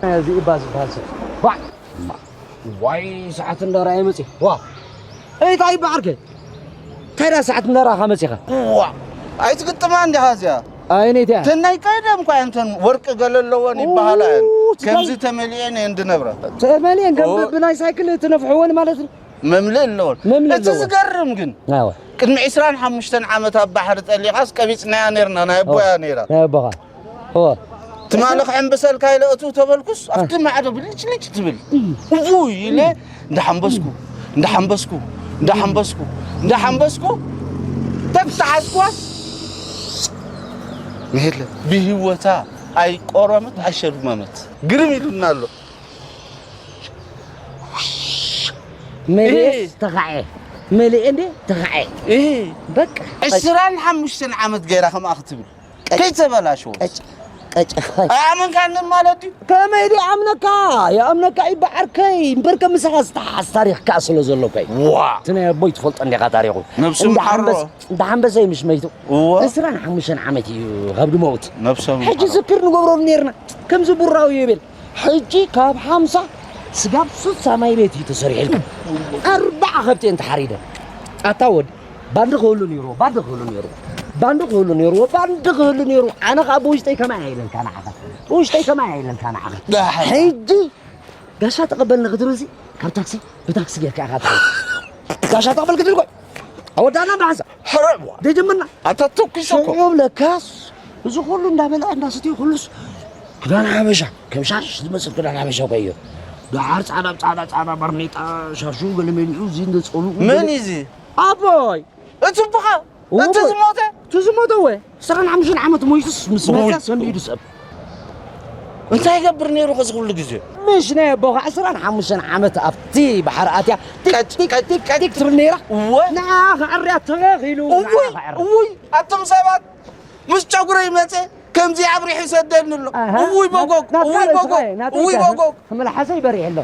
እዚ እባ ዝበሃል ሰብ። ዋይ! ዋይ፣ ሰዓት እንዳረኣየ መጺ። ዋ! እንታይ ይበዓርከ? እንታይ ደኣ ሰዓት እንዳረኣኻ መጺኻ? ዋ! ኣይትግጥማ እንዲኻ እዚኣ። ኣይነይ እቲኣ። ተን ናይ ቀደም እኳ እየን፣ ተን ወርቂ ገለ ኣለወን ኡ፣ ይበሃላ እየን። ትግራይ። ከምዚ ተመሊኤን እየን ዝነብራ። ተመሊኤን ከም ኦ። ብናይ ሳይክል ትነፍሕወን ማለት ነው። መምልእ ኣለወን። መምልእ እቲ ኣለወን። ዝገርም ግን፣ ኣወ። ቅድሚ ዕስራን ሓሙሽተን ዓመት ኣብ ባሕሪ ጠሊቓስ ቀቢጽናያ ነርና፣ ናይ ኣቦያ ነይራ። ናይ ኣቦኻ። እወ። ትማሊ ክሕምብሰልካ ኢለ እትው ተበልኩስ፣ ኣብቲ ማዕዶ ብልጭልጭ ትብል። እም። እውይ ኢለ፣ እንዳሓምበስኩ፣ እንዳሓምበስኩ፣ እንዳሓምበስኩ፣ እንዳሓምበስኩ፣ ተተሓዝኳስ፣ መሄድለ። ብህይወታ ኣይቆረመት፣ ኣይሸልመመት። ግርም ኢሉና ኣሎ። መሊኤ እህ። ተኻዔ። መሊኤ እንዴ ተኻዔ። እህ። በቃ። ዕስራን ሓሙሽተን ዓመት ገይራ ከምኣ ክትብል። ቀጭ-፣ ከይተበላሸወ። ቀጭ-፣ ቀጭ-፣ ኣይኣመንካንን ማለት ድዩ? ከመይ ድዩ ኣምነካ? ይኣምነካ እዩ በዓርከይ። እምበር ከም ምሳኻ ዝተሓሓዝ ታሪኽ ከኣ ስለ ዘሎ እኮ እዩ። ዋ! እቲ ናይ ኣቦይ ትፈልጦ እንዲኻ ታሪኹ። ነብሱ እንዳ ምሓሮ። ሓንበስ-፣ እንዳ ሓንበሰ እዩ ምሽ መይቱ። እወ። ዕስራን ሓሙሽተን ዓመት እዩ ካብ ድመውት። ነብሶም ሕጂ ይሓረቑ። ዝክር ንገብረሉ ነርና። ከምዚ ቡራዊ ይብል። ሕጂ ካብ ሓምሳ ስጋብ ስሳ ማይ ቤት እዩ ተሰሪሕልካ። ኣርባዓ ከብቲ እየን ተሓሪደን። ኣታ ወዲ፣ ባንዲ ክህሉ ነይርዎ፣ ባንዲ ክህሉ ነይርዎ፣ ባንዲ ክህሉ ነይርዎ፣ ባንዲ ክህሉ ነይርዎ። ኣነ ኸኣ ብውሽጠይ ከማይ ኣይለልካ ንዓኻ። ብውሽጠይ ከማይ ኣይለልካ ንዓኻ። ደሓን። ሕጂ ጋሻ ተቐበልኒ ክትብል ሲ፣ ካብ ታክሲ፣ ብታክሲ ጌርካ ኢኻ ትኸይድ። ጋሻ ተቐበል ክትብል እኮ። ኣወዳእና ብሓንሳእ። ሕረዋ። ደጀመና። ኣታ ተኩሶ እኮ። ሽዑ ለካስ፣ እዚ ኩሉ እንዳበልዐ እንዳሰትየ ኩሉስ ክዳን ሓበሻ፣ ከም ሻሽ ዝመስል ክዳን ሓበሻ እኮ እዩ። ደሓር ጻዕዳ ብጻዕዳ፣ ጻዕዳ ባርኔጣ፣ ሻሹ ገለ መሊኡ፣ እዚ እንደ ጸሉኡ መን ገለ እዩ እዚ? ኣቦይ! እቲ ብኻ? እዎ። እቲ ዝሞተ? እቲ ዝሞተ እወ። ዕስራን ሓሙሽተን ዓመት ሞይቱስ ምስ መጸ ውይ። ሰንቢዱ ሰብ። እንታይ ይገብር ነይሩ ከዚ ኩሉ ግዜ? ምሽ ናይ ኣቦኻ ዕስራን ሓሙሽተን ዓመት ኣብቲ ባሕሪ ኣትያ ቲክ፣ ቀጭ፣ ቲክ፣ ቀጭ፣ ቲክ፣ ቀጭ። ቲክ ትብል ነይራ። እወ። ንዓ ከዕርያ ተበኽ ኢሉ፣ ንዓ እውይ፣ ከዕርያ። እውይ፣ ኣቱም ሰባት፣ ምስ ጨጉረይ መጸ፣ ከምዚ ኣብሪሑ ይሰደኒ ኣሎ። ኣሃ። እውይ፣ ናት-፣ ቦጎግ፣ ናትካ እውይ፣ ለ-፣ ቦጎግ፣ ናትካ እውይ፣ ለ-፣ ቦጎግ። መልሓሰይ በሪሕ ኣሎ።